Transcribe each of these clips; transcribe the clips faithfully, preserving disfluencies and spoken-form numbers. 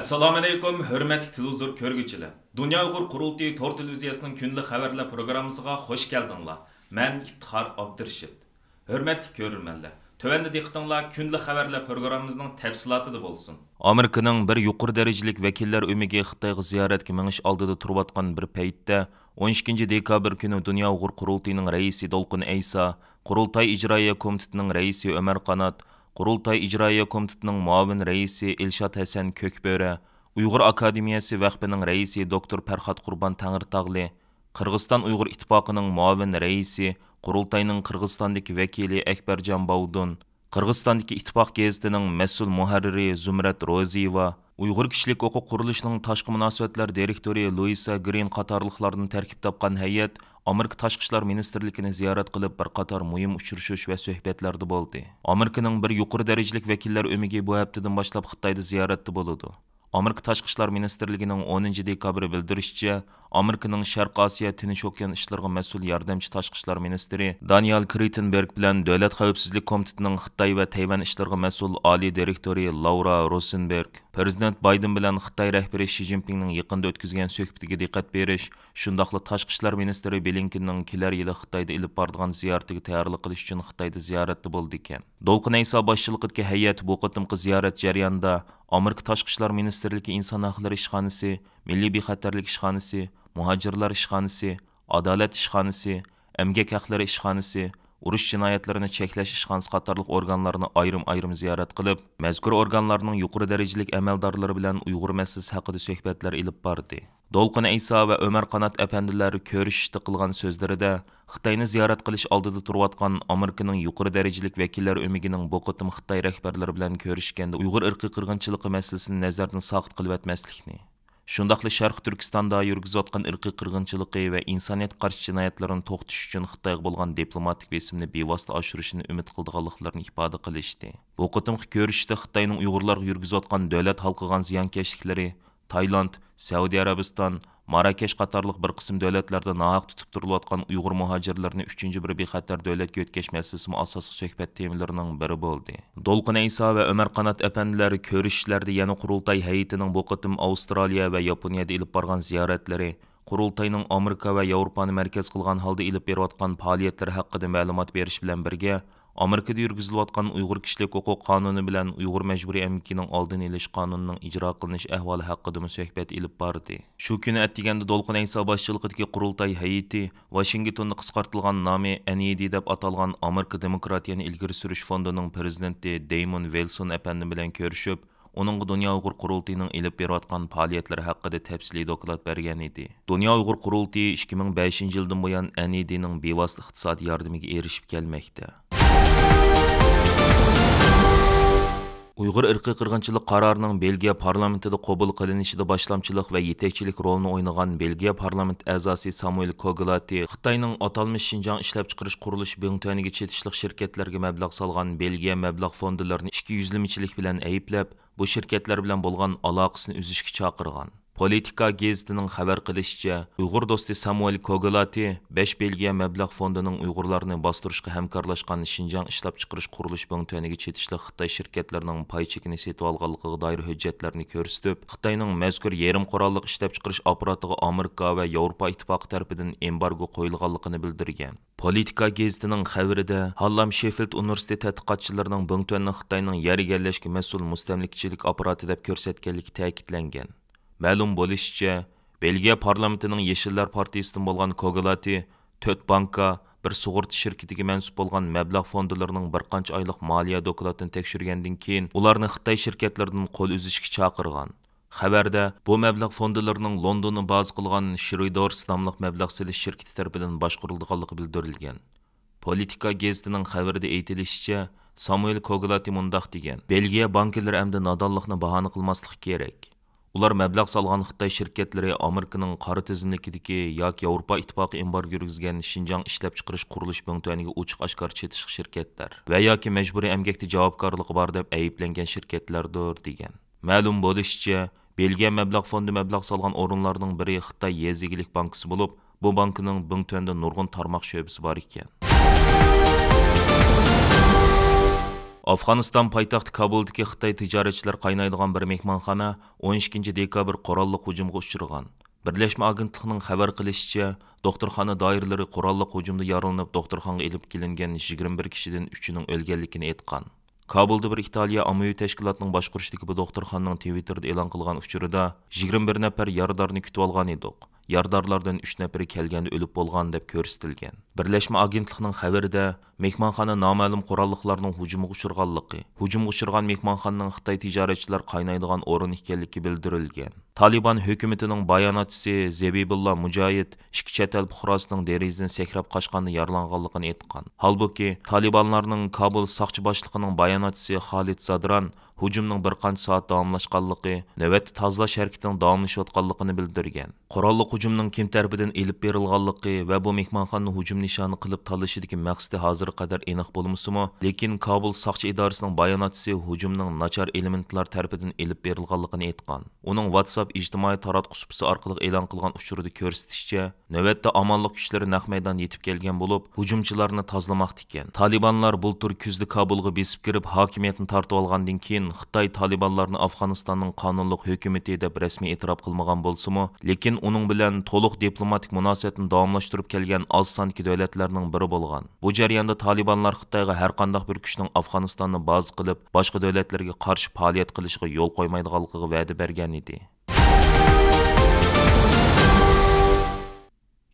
ئەسسالامۇئەلەيكۇم، ھۆرمەتلىك تېلېۋىزور كۆرگۈچىلەر! دۇنيا ئۇيغۇر قۇرۇلتىيى تور تېلېۋىزىيەسىنىڭ كۈندىلىك خەۋەرلەر پروگراممىسىغا خۇش كەلدىڭلار. مەن ئىپتىخار ئابدۇرېشىت. ھۆرمەتلىك كۆرۈرمەنلەر، تۆۋەندە دىققىتىڭلار كۈندىلىك خەۋەرلەر پروگراممىمىزنىڭ تەپسىلاتىدا بولسۇن. ئامېرىكىنىڭ بىر يۇقىرى دەرىجىلىك ۋەكىللەر ئۆمىكى خىتايغا زىيارەتكە مېڭىش ئالدىدا تۇرۇۋاتقان بىر پەيتتە، ئون ئىككىنچى دېكابىر كۈنى دۇنيا ئۇيغۇر قۇرۇلتىيىنىڭ رەئىسى دولقۇن ئەيسا، قۇرۇلتاي ئىجرائىيە كومىتېتىنىڭ رەئىسى ئۆمەر قانات، قۇرۇلتاي ئىجرائىيە كومىتېتىنىڭ مۇئاۋىن رەئىسى ئىلشات ھەسەن كۆكبۆرە، ئۇيغۇر ئاكادېمىيەسى ۋەقپىنىڭ رەئىسى دوكتور پەرھات قۇربان تەڭرىتاغلى، قىرغىزىستان ئۇيغۇر ئىتتىپاقىنىڭ مۇئاۋىن رەئىسى، قۇرۇلتاينىڭ قىرغىزىستاندىكى ۋەكىلى ئەكبەرجان باۋدۇن، قىرغىزىستاندىكى ئىتتىپاق گېزىتىنىڭ مەسئۇل مۇھەررىرى زۇمرەت روزىيېۋا، ئۇيغۇر كىشىلىك ھوقۇق قۇرۇلۇشىنىڭ تاشقى مۇناسىۋەتلەر دىرېكتورى لۇئىسا گرىن قاتارلىقلاردىن تەركىب تاپقان ھەيئەت ئامېرىكا تاشقى ئىشلار مىنىستىرلىكىنى زىيارەت قىلىپ، بىر قاتار مۇھىم ئۇچرىشىش ۋە سۆھبەتلەردە بولدى. ئامېرىكىنىڭ بىر يۇقىرى دەرىجىلىك ۋەكىللەر ئۆمىكى بۇ ھەپتىدىن باشلاپ خىتايدا زىيارەتتە بولىدۇ. ئامېرىكا تاشقى ئىشلار مىنىستىرلىكىنىڭ ئونىنچى دېكابىر بىلدۈرۈشىچە، ئامېرىكىنىڭ شەرقىي ئاسىيا، تىنچ ئوكيان ئىشلىرىغا مەسئۇل ياردەمچى تاشقى ئىشلار مىنىستىرى دانىيال كرىتېنبېرگ بىلەن دۆلەت خەۋپسىزلىك كومىتېتىنىڭ خىتاي ۋە تەيۋەن ئىشلىرىغا مەسئۇل ئالىي دىرېكتورى لاۋرا روسېنبېرگ، پىرېزىدېنت بايدېن بىلەن خىتاي رەھبىرى شى جىنپىڭنىڭ يېقىندا ئۆتكۈزگەن سۆھبىتىگە دىققەت بېرىش، شۇنداقلا تاشقى ئىشلار مىنىستىرى بلىنكېننىڭ كېلەر يىلى خىتايدا ئېلىپ بارىدىغان زىيارىتىگە تەييارلىق قىلىش ئۈچۈن خىتايدا زىيارەتتە بولىدىكەن. دولقۇن ئەيسا باشچىلىقىدىكى ھەيئەت بۇ قېتىمقى زىيارەت جەريانىدا ئامېرىكا تاشقى ئىشلار مىنىستىرلىكى ئىنسان ھەقلىرى ئىشخانىسى، مىللىي بىخەتەرلىك ئىشخانىسى، مۇھاجىرلار ئىشخانىسى، ئادالەت ئىشخانىسى، ئەمگەك ھەقلىرى ئىشخانىسى، ئۇرۇش جىنايەتلىرىنى چەكلەش ئىشخانىسى قاتارلىق ئورگانلارنى ئايرىم-ئايرىم زىيارەت قىلىپ، مەزكۇر ئورگانلارنىڭ يۇقىرى دەرىجىلىك ئەمەلدارلىرى بىلەن ئۇيغۇر مەسىلىسى ھەققىدە سۆھبەتلەر ئېلىپ باردى. دولقۇن ئەيسا ۋە ئۆمەر قانات ئەپەندىلەر كۆرۈشۈشتە قىلغان سۆزلىرىدە، خىتاينى زىيارەت قىلىش ئالدىدا تۇرۇۋاتقان ئامېرىكىنىڭ يۇقىرى دەرىجىلىك ۋەكىللەر ئۆمىكىنىڭ بۇ قېتىم خىتاي رەھبەرلىرى بىلەن كۆرۈشكەندە ئۇيغۇر ئىرقىي قىرغىنچىلىقى مەسىلىسىنى نەزەردىن ساقىت قىلىۋەتمەسلىكنى، شۇنداقلا شەرقىي تۈركىستاندا يۈرگۈزۈۋاتقان ئىرقىي قىرغىنچىلىقى ۋە ئىنسانىيەتكە قارشى جىنايەتلىرىنى توختىتىش ئۈچۈن خىتايغا بولغان دىپلوماتىك بېسىمنى بىۋاسىتە ئاشۇرۇشىنى ئۈمىد قىلىدىغانلىقلىرىنى ئىپادە قىلىشتى. بۇ قېتىمقى كۆرۈشۈشتە خىتاينىڭ ئۇيغۇرلارغا يۈرگۈزۈۋاتقان دۆلەت ھالقىغان زىيانكەشلىكلىرى، تايلاند، سەئۇدى ئەرەبىستان، ماراكەش قاتارلىق بىر قىسىم دۆلەتلەردە ناھەق تۇتۇپ تۇرۇلۇۋاتقان ئۇيغۇر مۇھاجىرلىرىنى ئۈچىنچى بىر بىخەتەر دۆلەتكە يۆتكەش مەسىلىسىمۇ ئاساسلىق سۆھبەت تېمىلىرىنىڭ بىرى بولدى. دولقۇن ئەيسا ۋە ئۆمەر قانات ئەپەندىلەر كۆرۈشۈشلەردە يەنە قۇرۇلتاي ھەيئىتىنىڭ بۇ قېتىم ئاۋسترالىيە ۋە ياپونىيەدە ئېلىپ بارغان زىيارەتلىرى، قۇرۇلتاينىڭ ئامېرىكا ۋە ياۋروپانى مەركەز قىلغان ھالدا ئېلىپ بېرىۋاتقان پائالىيەتلىرى ھەققىدە مەلۇمات بېرىش بىلەن بىرگە، ئامېرىكىدا يۈرگۈزۈلۈۋاتقان ئۇيغۇر كىشىلىك ھوقۇق قانۇنى بىلەن ئۇيغۇر مەجبۇرىي ئەمگىكىنىڭ ئالدىنى ئېلىش قانۇنىنىڭ ئىجرا قىلىنىش ئەھۋالى ھەققىدىمۇ سۆھبەت ئېلىپ باردى. شۇ كۈنى ئەتىگەندە دولقۇن ئەيسا باشچىلىقىدىكى قۇرۇلتاي ھەيئىتى ۋاشىنگتوندا قىسقارتىلغان نامى ئەن ئى دى دەپ ئاتالغان ئامېرىكا دېموكراتىيەنى ئىلگىرى سۈرۈش فوندىنىڭ پىرېزىدېنتى دەيمون ۋىلسون ئەپەندى بىلەن كۆرۈشۈپ، ئۇنىڭغا دۇنيا ئۇيغۇر قۇرۇلتىيىنىڭ ئېلىپ بېرىۋاتقان پائالىيەتلىرى ھەققىدە تەپسىلىي دوكلات بەرگەن ئىدى. دۇنيا ئۇيغۇر قۇرۇلتىيى ئىككى مىڭ بەشىنچى يىلدىن بۇيان ئەن ئى دىنىڭ بىۋاسىتە ئىقتىسادىي ياردىمىگە ئېرىشىپ كەلمەكتە. ئۇيغۇر ئىرقىي قىرغىنچىلىق قارارىنىڭ بېلگىيە پارلامېنتىدا قوبۇل قىلىنىشىدا باشلامچىلىق ۋە يېتەكچىلىك رولىنى ئوينىغان بېلگىيە پارلامېنت ئەزاسى سامۇئېل كوگلاتى خىتاينىڭ ئاتالمىش شىنجاڭ ئىشلەپچىقىرىش قۇرۇلۇش بىڭتۈەنىگە چېتىشلىق شىركەتلەرگە مەبلەغ سالغان بېلگىيە مەبلەغ فوندلىرىنى ئىككى يۈزلىمىچىلىك بىلەن ئەيىبلەپ، بۇ شىركەتلەر بىلەن بولغان ئالاقىسىنى ئۈزۈشكە چاقىرغان. پولىتىكا گېزىتىنىڭ خەۋەر قىلىشىچە، ئۇيغۇر دوستى سامۇئېل كوگلاتى بەش بېلگىيە مەبلەغ فوندىنىڭ ئۇيغۇرلارنى باستۇرۇشقا ھەمكارلاشقان شىنجاڭ ئىشلەپچىقىرىش قۇرۇلۇش بىڭتۈەنىگە چېتىشلىق خىتاي شىركەتلىرىنىڭ پاي چېكىنى سېتىۋالغانلىقىغا دائىر ھۆججەتلەرنى كۆرسىتىپ، خىتاينىڭ مەزكۇر يېرىم قوراللىق ئىشلەپچىقىرىش ئاپپاراتىغا ئامېرىكا ۋە ياۋروپا ئىتتىپاقى تەرىپىدىن ئېمبارگو قويۇلغانلىقىنى بىلدۈرگەن. پولىتىكا گېزىتىنىڭ خەۋىرىدە، ھاللام شېففىلد ئۇنىۋېرسىتېتى تەتقىقاتچىلىرىنىڭ بىڭتۈەننىڭ خىتاينىڭ يەر ئىگىلەشكە مەسئۇل مۇستەملىكىچىلىك ئاپپاراتى دەپ كۆرسەتكەنلىكى تەكىتلەنگەن. مەلۇم بولۇشىچە، بېلگىيە پارلامېنتىنىڭ يېشىللار پارتىيىسىدىن بولغان كوگلاتى تۆت بانكا، بىر سۇغۇرتا شىركىتىگە مەنسۇپ بولغان مەبلەغ فوندلىرىنىڭ بىر قانچە ئايلىق مالىيە دوكلاتىنى تەكشۈرگەندىن كېيىن، ئۇلارنى خىتاي شىركەتلىرىدىن قول ئۈزۈشكە چاقىرغان. خەۋەردە، بۇ مەبلەغ فوندلىرىنىڭ لوندوننى بازا قىلغان شريۇدورس ناملىق مەبلەغ سېلىش شىركىتى تەرىپىدىن باشقۇرۇلىدىغانلىقى بىلدۈرۈلگەن. پولىتىكا گېزىتىنىڭ خەۋىرىدە ئېيتىلىشىچە، سامۇئېل كوگلاتى مۇنداق دېگەن: بېلگىيە بانكىلىرى ئەمدى نادانلىقنى باھانە قىلماسلىقى كېرەك. ئۇلار مەبلەغ سالغان خىتاي شىركەتلىرى ئامېرىكىنىڭ قارا تىزىملىكىدىكى ياكى ياۋروپا ئىتتىپاقى ئېمبارگو كىرگۈزگەن شىنجاڭ ئىشلەپچىقىرىش قۇرۇلۇش بىڭتۈەنىگە ئوچۇق ئاشكارا چېتىشلىق شىركەتلەر ۋە ياكى مەجبۇرىي ئەمگەكتە جاۋابكارلىقى بار دەپ ئەيىبلەنگەن شىركەتلەردۇر، دېگەن. مەلۇم بولۇشىچە، بېلگىيە مەبلەغ فوندى مەبلەغ سالغان ئورۇنلارنىڭ بىرى خىتاي يېزا ئىگىلىك بانكىسى بولۇپ، بۇ بانكىنىڭ بىڭتۈەندە نۇرغۇن تارماق شۆبىسى بار ئىكەن. ئافغانىستان پايتەختى كابۇلدىكى خىتاي تىجارەتچىلەر قاينايدىغان بىر مېھمانخانا ئون ئىككىنچى دېكابىر قوراللىق ھۇجۇمغا ئۇچرىغان. بىرلەشمە ئاگېنتلىقىنىڭ خەۋەر قىلىشىچە، دوختۇرخانا دائىرىلىرى قوراللىق ھۇجۇمدا يارىلىنىپ، دوختۇرخانىغا ئېلىپ كېلىنگەن يىگىرمە بىر كىشىدىن ئۈچىنىڭ ئۆلگەنلىكىنى ئېيتقان. كابۇلدا بىر ئىتالىيە ئاممىۋى تەشكىلاتىنىڭ باشقۇرۇشىدىكى بۇ دوختۇرخانىنىڭ تىۋىتتېردا ئېلان قىلغان ئۇچۇرىدا، يىگىرمە بىر نەپەر يارىدارنى كۈتۈۋالغان ئىدۇق. يارىدارلاردىن ئۈچ نەپىرى كەلگەندە ئۆلۈپ بولغان، دەپ كۆرسىتىلگەن. بىرلەشمە ئاگېنتلىقىنىڭ خەۋىرىدە، مېھمانخانا نامەلۇم قوراللىقلارنىڭ ھۇجۇمىغا ئۇچرىغانلىقى، ھۇجۇمغا ئۇچرىغان مېھمانخانىنىڭ خىتاي تىجارەتچىلەر قاينايدىغان ئورۇن ئىكەنلىكى بىلدۈرۈلگەن. تالىبان ھۆكۈمىتىنىڭ باياناتچىسى زېبىبۇللا مۇجاھىد ئىككى چەت ئەل پۇقراسىنىڭ دېرىزىدىن سەكرەپ قاچقاندا يارىلانغانلىقىنى ئېيتقان. ھالبۇكى، تالىبانلارنىڭ كابۇل ساقچى باشلىقىنىڭ باياناتچىسى خالىد زادران ھۇجۇمنىڭ بىر قانچە سائەت داۋاملاشقانلىقى، نۆۋەتتە تازىلاش ھەرىكىتىنىڭ داۋاملىشىۋاتقانلىقىنى بىلدۈرگەن. قوراللىق ھۇجۇمنىڭ كىم تەرىپىدىن ئېلىپ بېرىلغانلىقى ۋە بۇ مېھمانخانىنى ھۇجۇم نىشانى قىلىپ تاللىشىدىكى مەقسىتى ھازىرغا قەدەر ئېنىق بولمىسىمۇ، لېكىن كابۇل ساقچى ئىدارىسىنىڭ باياناتچىسى ھۇجۇمنىڭ ناچار ئېلېمېنتلار تەرىپىدىن ئېلىپ بېرىلغانلىقىنى ئېيتقان. ئۇنىڭ ۋاتساپ ئىجتىمائىي تاراتقۇ سۇپىسى ئارقىلىق ئېلان قىلغان ئۇچۇرىدا كۆرسىتىشىچە، نۆۋەتتە ئامانلىق كۈچلىرى نەق مەيداندا يېتىپ كەلگەن بولۇپ، ھۇجۇمچىلارنى تازىلىماقتا ئىكەن. تالىبانلار بۇلتۇر كۈزدە كابۇلغا بېسىپ كىرىپ، ھاكىمىيەتنى تارتىۋالغاندىن كېيىن، خىتاي تالىبانلارنى ئافغانىستاننىڭ قانۇنلۇق ھۆكۈمىتى دەپ رەسمىي ئېتىراپ قىلمىغان بولسىمۇ، لېكىن ئۇنىڭ بىلەن تولۇق دىپلوماتىك مۇناسىۋەتنى داۋاملاشتۇرۇپ كەلگەن ئاز ساندىكى دۆلەتلەرنىڭ بىرى بولغان. بۇ جەرياندا تالىبانلار خىتايغا ھەرقانداق بىر كۈچنىڭ ئافغانىستاننى بازا قىلىپ، باشقا دۆلەتلەرگە قارشى پائالىيەت قىلىشىغا يول قويمايدىغانلىقىغا ۋەدە بەرگەن ئىدى.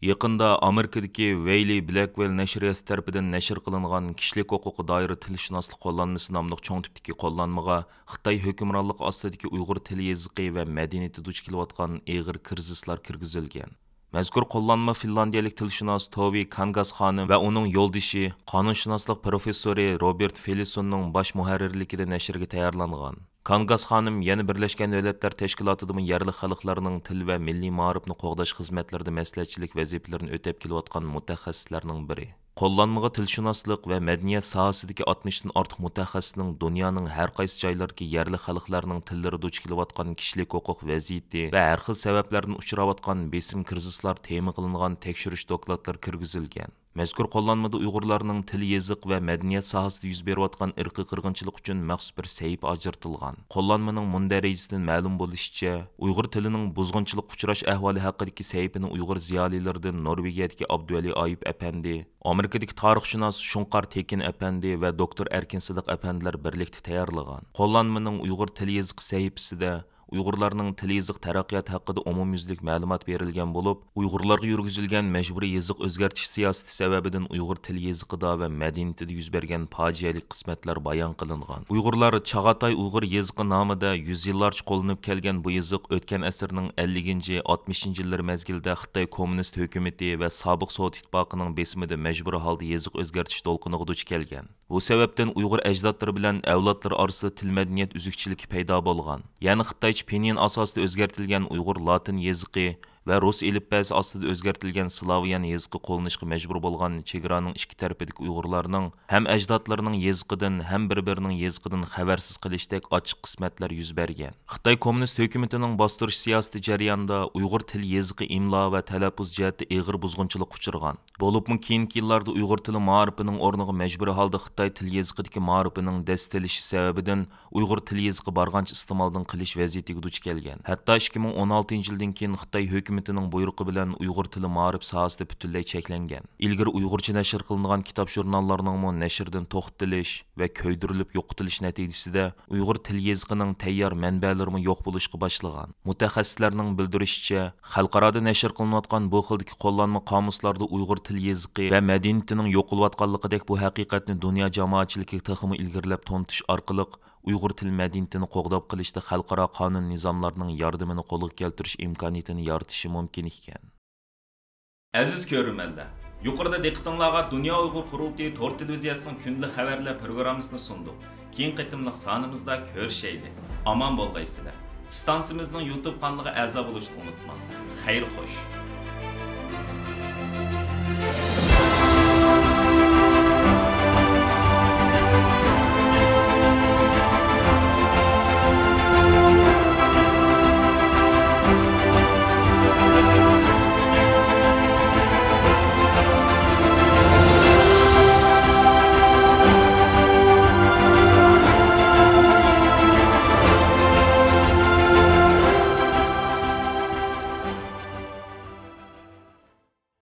يېقىندا ئامېرىكىدىكى ۋەيلى بلەكۋېل نەشرىياتى تەرىپىدىن نەشر قىلىنغان كىشىلىك ھوقۇققا دائىر تىلشۇناسلىق قوللانمىسى ناملىق چوڭ تىپتىكى قوللانمىغا خىتاي ھۆكۈمرانلىقى ئاستىدىكى ئۇيغۇر تىل يېزىقى ۋە مەدەنىيىتى دۇچ كېلىۋاتقان ئېغىر كىرىزىسلار كىرگۈزۈلگەن. مەزكۇر قوللانما فىنلاندىيەلىك تىلشۇناس توۋى كانگاس خانىم ۋە ئۇنىڭ يولدىشى، قانۇنشۇناسلىق پروفېسسورى روبېرت فېلسوننىڭ باش مۇھەررىرلىكىدە نەشرگە تەييارلانغان. كانگاس خانىم يەنە بىرلەشكەن دۆلەتلەر تەشكىلاتىدىمۇ يەرلىك خەلقلەرنىڭ تىل ۋە مىللىي مائارىپنى قوغداش خىزمەتلىرىدە مەسلىھەتچىلىك ۋەزىپىلىرىنى ئۆتەپ كېلىۋاتقان مۇتەخەسسىسلەرنىڭ بىرى. قوللانمىغا تىلشۇناسلىق ۋە مەدەنىيەت ساھەسىدىكى ئاتمىشتىن ئارتۇق مۇتەخەسسىسنىڭ دۇنيانىڭ ھەر قايسى جايلىرىدىكى يەرلىك خەلقلەرنىڭ تىللىرى دۇچ كېلىۋاتقان كىشىلىك ھوقۇق ۋەزىيىتى ۋە ھەر خىل سەۋەبلەردىن ئۇچراۋاتقان بېسىم، كىرىزىسلار تېما قىلىنغان تەكشۈرۈش دوكلاتلىرى كىرگۈزۈلگەن. مەزكۇر قوللانمىدا ئۇيغۇرلارنىڭ تىل، يېزىق ۋە مەدەنىيەت ساھەسىدە يۈز بېرىۋاتقان ئىرقىي قىرغىنچىلىق ئۈچۈن مەخسۇس بىر سەھىپە ئاجرىتىلغان. قوللانمىنىڭ مۇندەرىجىسىدىن مەلۇم بولۇشىچە، ئۇيغۇر تىلىنىڭ بۇزغۇنچىلىققا ئۇچراش ئەھۋالى ھەققىدىكى سەھىپىنى ئۇيغۇر زىيالىيلىرىدىن نورۋېگىيەدىكى ئابدۇۋەلى ئايۇپ ئەپەندى، ئامېرىكىدىكى تارىخشۇناس شۇڭقار تېكىن ئەپەندى ۋە دوكتور ئەركىن سىدىق ئەپەندىلەر بىرلىكتە تەييارلىغان. قوللانمىنىڭ ئۇيغۇر تىل، يېزىقى سەھىپىسىدە ئۇيغۇرلارنىڭ تىل، يېزىق تەرەققىياتى ھەققىدە ئومۇميۈزلۈك مەلۇمات بېرىلگەن بولۇپ، ئۇيغۇرلارغا يۈرگۈزۈلگەن مەجبۇرىي يېزىق ئۆزگەرتىش سىياسىتى سەۋەبىدىن ئۇيغۇر تىل، يېزىقىدا ۋە مەدەنىيىتىدە يۈز بەرگەن پاجىئەلىك قىسمەتلەر بايان قىلىنغان. ئۇيغۇرلار چاغاتاي ئۇيغۇر يېزىقى نامىدا يۈز يىللارچە قوللىنىپ كەلگەن بۇ يېزىق ئۆتكەن ئەسىرنىڭ ئەللىكىنچى، ئاتمىشىنچى يىللىرى مەزگىلىدە خىتاي كوممۇنىست ھۆكۈمىتى ۋە سابىق سوۋېت ئىتتىپاقىنىڭ بېسىمىدا مەجبۇرىي ھالدا يېزىق ئۆزگەرتىش دولقۇنىغا دۇچ كەلگەن. بۇ سەۋەبتىن ئۇيغۇر ئەجدادلىرى بىلەن ئەۋلادلىرى ئارىسىدا تىل مەدەنىيەت ئۈزۈكچىلىكى پەيدا بولغان. يەنى خىتايچە پىنيىن ئاساسىدا ئۆزگەرتىلگەن ئۇيغۇر لاتىن يېزىقى ۋە رۇس ئېلىپبەسى ئاستىدا ئۆزگەرتىلگەن سلاۋيان يېزىقى قوللىنىشقا مەجبۇر بولغان چېگرانىڭ ئىككى تەرىپىدىكى ئۇيغۇرلارنىڭ ھەم ئەجدادلىرىنىڭ يېزىقىدىن، ھەم بىر-بىرىنىڭ يېزىقىدىن خەۋەرسىز قېلىشتەك ئاچچىق قىسمەتلەر يۈز بەرگەن. خىتاي كوممۇنىست ھۆكۈمىتىنىڭ باستۇرۇش سىياسىتى جەريانىدا ئۇيغۇر تىل، يېزىقى ئىملا ۋە تەلەپپۇز جەھەتتە ئېغىر بۇزغۇنچىلىققا ئۇچرىغان. بولۇپمۇ كېيىنكى يىللاردا ئۇيغۇر تىلى مائارىپىنىڭ ئورنىغا مەجبۇرىي ھالدا خىتاي تىل، يېزىقىدىكى مائارىپىنىڭ دەستە ئېلىشى سەۋەبىدىن ئۇيغۇر تىل، يېزىقى بارغانچە ئىستېمالدىن قېلىش ۋەزىيىتىگە دۇچ كەلگەن. ھەتتا ئىككى مىڭ ئون ئالتىنچى يىلدىن كېيىن خىتاي ھۆكۈمىتىنىڭ بۇيرۇقى بىلەن ئۇيغۇر تىلى مائارىپ ساھەسىدە پۈتۈنلەي چەكلەنگەن. ئىلگىرى ئۇيغۇرچە نەشر قىلىنغان كىتاب ژۇرناللارنىڭمۇ نەشردىن توختىتىلىش ۋە كۆيدۈرۈلۈپ يوقىتىلىش نەتىجىسىدە ئۇيغۇر تىل، يېزىقىنىڭ تەييار مەنبەلىرىمۇ يوق بولۇشقا باشلىغان. مۇتەخەسسىسلەرنىڭ بىلدۈرۈشىچە، خەلقئارادا نەشر قىلىنىۋاتقان بۇ خىلدىكى قوللانما قامۇسلاردا ئۇيغۇر تىل، يېزىقى ۋە مەدەنىيىتىنىڭ يوقىلىۋاتقانلىقىدەك بۇ ھەقىقەتنى دۇنيا جامائەتچىلىكىگە تېخىمۇ ئىلگىرىلەپ تونۇتۇش ئارقىلىق ئۇيغۇر تىل مەدەنىيىتىنى قوغداپ قېلىشتا خەلقئارا قانۇن نىزاملارنىڭ ياردىمىنى قولغا كەلتۈرۈش ئىمكانىيىتىنى يارىتىشى مۇمكىن ئىكەن. ئەزىز كۆرۈرمەنلەر، يۇقىرىدا دىققىتىڭلارغا دۇنيا ئۇيغۇر قۇرۇلتىيى تور تېلېۋىزىيەسىنىڭ كۈندىلىك خەۋەرلەر پروگراممىسىنى سۇندۇق. كېيىنكى قېتىملىق سانىمىزدا كۆرۈشەيلى. ئامان بولغايسىلەر. ئىستانسىمىزنىڭ يۇتۇب قانىلىغا ئەزا بولۇشنى ئۇنتۇماڭ. خەير خوش.